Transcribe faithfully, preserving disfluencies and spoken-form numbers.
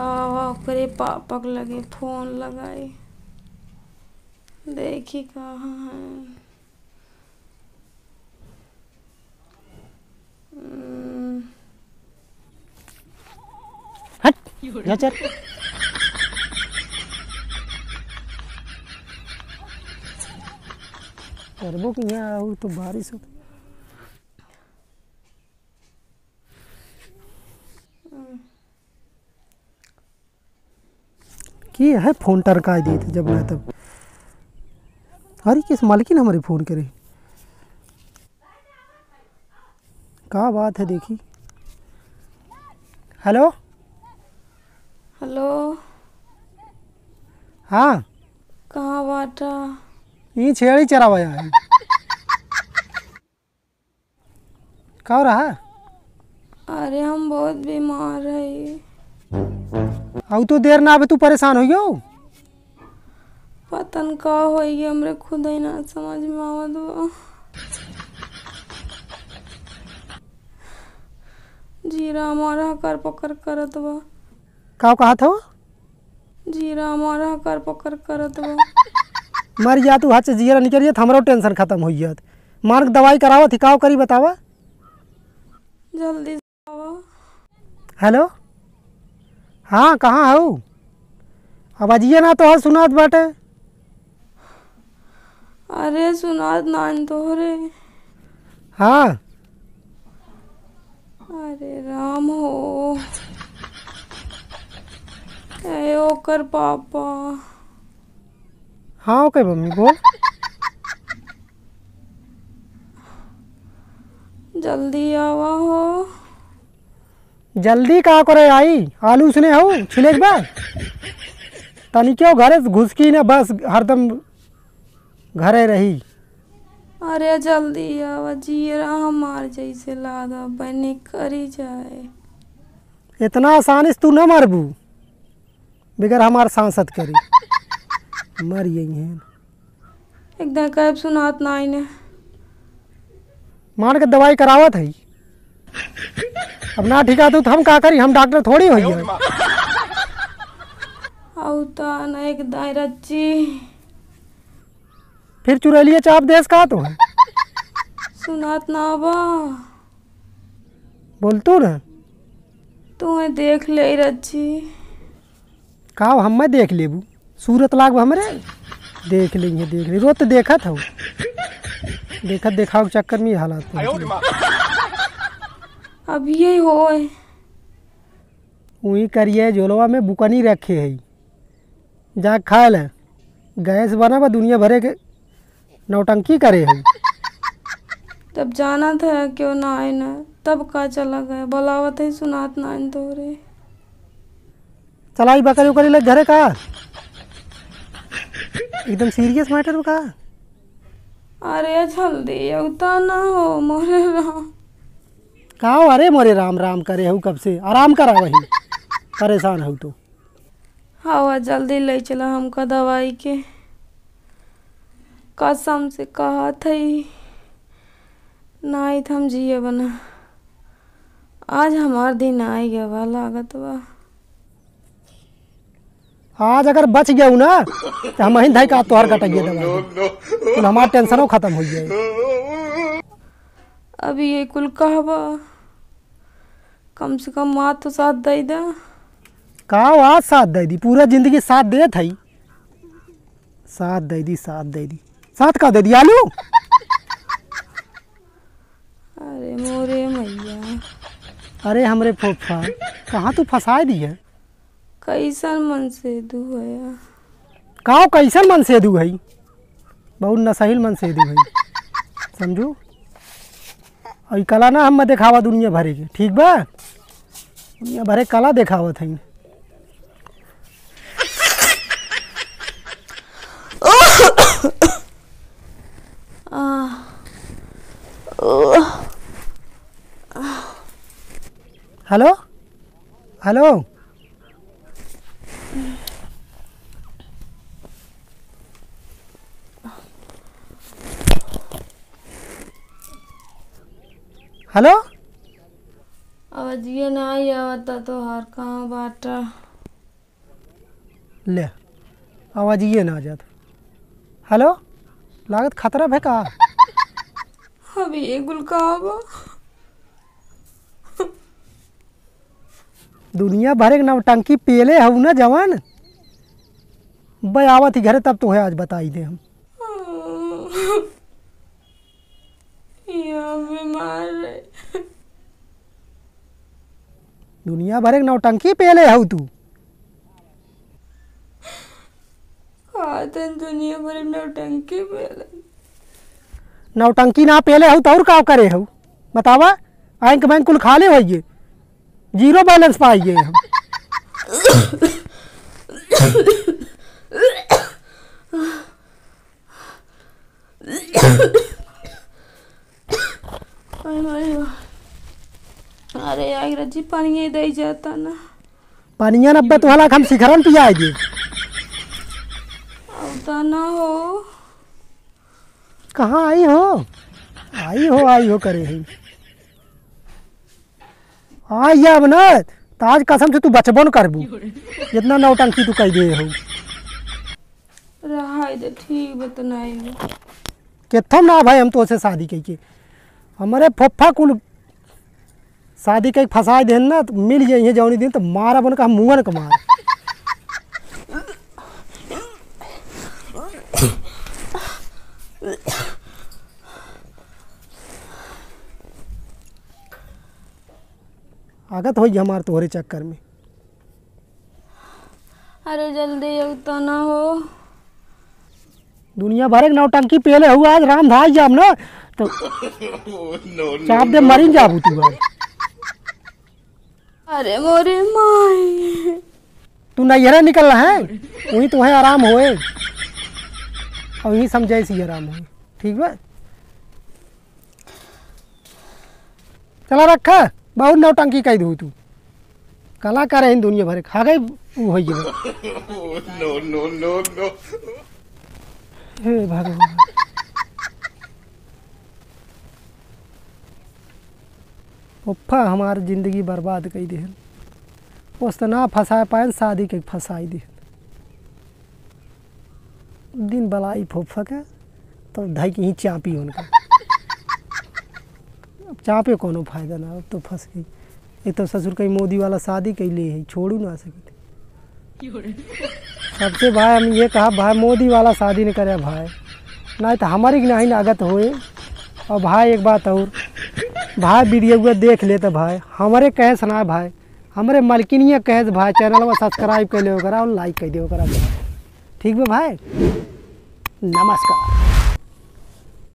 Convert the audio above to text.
आवा, ओकरे पापा के लगे फोन लगाई, देखी कहाँ है। हम्म। हट, जा चल। करबो कि यहाँ आऊ तो बारिश हो। हम्म। की है फोन टरकाई देत है जब ना तब। अरे किस मालकिन हमरे फोन करे। का बात है देखी। हेलो। हेलो। हाँ। कहाँ बाटा? ई छेड़ी चरावा है। का हो रहा? अरे हम बहुत बीमार हई। आऊ तो देर ना, अबे तू परेशान हो गयो। पता न का होई, हमरे खुद ही ना समझ में आवत बा। जीरा हमारा हकर पकर करत बा। का कहत हो? जीरा हमारा हकर पकर करत बा। मर जा तू, हाथ से जीरा निकल जात, हमरो टेंशन खत्म हो जात। मार के दवाई करावत ही, का करी बतावा? जल्दी से आवा। हेलो, हाँ, कहाँ हऊ? आवाजिया ना तोहर सुनात बाटे। अरे सुनात नाइन तोहरे। हाँ। अरे राम हो। ए ओकर पापा। हाँ, ओके मम्मी, बोल। जल्दी आवा हो। जल्दी का करे आई? आलू उसने हऊ, छिले के बा? तनिको घरे से घुसकी ना, बस हरदम घरे रही। अरे जल्दी आवा, जियरा हमार जैसे लादा बने करी जाए। इतना आसानी से तू ना मरबू, बगैर हमार सांसत करी। मर यही है। एकदम कैब सुनात ना आईने। मान के दवाई करावत है। अब ना ठीक आते तो हम का करी, हम डॉक्टर थोड़ी होइए। आऊ ता ना एक दाई रच्ची। फिर चुरैलिया चाप देस का तो है? सुनात ना बा। बोल तू ना। तू देख ले रच्ची। का हम मैं देख लेबू? सूरत लाग हमरे? देख लेंगे, देख ले। रोज तो देखत हऊ। देखत देखाव के चक्कर में ही हालात पहुँच गए। अब ये होए। उही करिए झोलवा में बुकनी रखे है। जा खा ले। गैस बना बा दुनिया भरे के नौटंकी करे है। जब जानत है क्यों ना आए ना, तब का चला गए? बुलावत है सुनात ना आइन तोरे। चलाई बकरी उकरी ले घरे का? एकदम सीरियस मैटर बा का? अरे जल्दी उता ना हो मोरे राम। का हो? अरे मोरे राम राम करे हऊ कब से, आराम करा वही। परेशान हऊ तो। हवा जल्दी ले चला हमका दवाई के। कसम से कहत हई, नाई त हम जियब ना। आज हमार दिन आई गवा लागत बा। आज अगर बच गया ना, तो हम ही धाई का तोहर कटैया दवाई। कुल हमार टेंशनो खत्म हो जाए। अब ये कुल कहबा, कम से कम माँ तो साथ दे दा। का आज साथ दे दी? पूरा जिंदगी साथ देत हई। साथ दे दी, साथ दे दी। साथ का दे दी? आलू? अरे मोरे मैया। अरे हमरे फोफा, कहाँ तू फंसाए दी है? कैसन मन से दुहया? का कैसन मन से दुहई? बहुत नसहिल मन से दुहई। समझू? और ई कला ना हम देखावा दुनिया भरे के, ठीक बा? दुनिया भरे कला देखावत हई। हेलो, हेलो। हेलो। आवाजिया ना आई आवता तोहार, कहाँ बाटा? ले, आवाज ये ना आ जात। हेलो, लागत खतरा भे का? अबे ये कुल का बा? दुनिया भर एक नौटंकी पेले हऊ ना जवान। बे आवत ही घरे तब तोहे आज बताई दे हम। या बीमार रहे। दुनिया भर एक नौटंकी पेले हऊ तू। का तन दुनिया भर एक नौटंकी पेले। नौटंकी ना पेले हऊ तो और का करे हऊ? बतावा, बैंक बैंक कुल खाली होइए, जीरो बैलेंस पाइए हम। अरे, अरे, अरे, रज्जी, पानी दे जाता ना। पानिया नब्बे तो हला हम शिखरन पियाए दे। अब तो ना हो। कहाँ आई हो? आई हो, आई हो करे है। आ, ये अब ना, त आज कसम से तू बचबो न करबू, जितना नौटंकी तू कह दे हो। रहाई दे, ठीक बा, त नहीं हो। केथम ना भाई, हम तो से शादी कह के, हमारे फुफ्फा कुल शादी कह के फंसाए देन ना, त मिल जाइए जौनी दिन, त मारा बन का मुअन का मार। आगत होई हमार तोहरे चक्कर में। अरे जल्दी अउता ना हो। दुनिया भर एक नौटंकी पेले हुआ, आज राम धाई जाब ना, तो चाप दे मरिन जाबू तू आज। अरे मोरे माई। तू नैहरे निकल रहा है, वहीं तुम्हें आराम होए, और वहीं समझे सी आराम होए। ठीक बा? चला रखा, बहुत नौटंकी कह दू तू। कलाकार है दुनिया भर, खा गए वो हो गए। No, no, no, no। हे भगवान। फुफ्फा हमार जिंदगी बर्बाद कई देहन। ओस त ना फंसा पाएन, शादी के फंसाई देहन। दिन बलाई फुफ्फा के, तो धई के ही चापी उनका। अब चापे कोनो फायदा ना, अब तो फंस गई। एक तो ससुर कहीं मोदी वाला शादी कैले है, छोड़ू ना सकित। सबसे भाई हम ये कहा, भाई मोदी वाला शादी न करे भाई, नहीं तो हमारी की नहीं लागत होए। और भाई एक बात और, भाई वीडियो को देख लेते भाई, हमारे कहे सुना भाई, हमरे मलकिनिया कहे से भाई, चैनल में सब्सक्राइब कर ले ओकरा और लाइक कर दे ओकरा भाई। ठीक बा भाई, नमस्कार।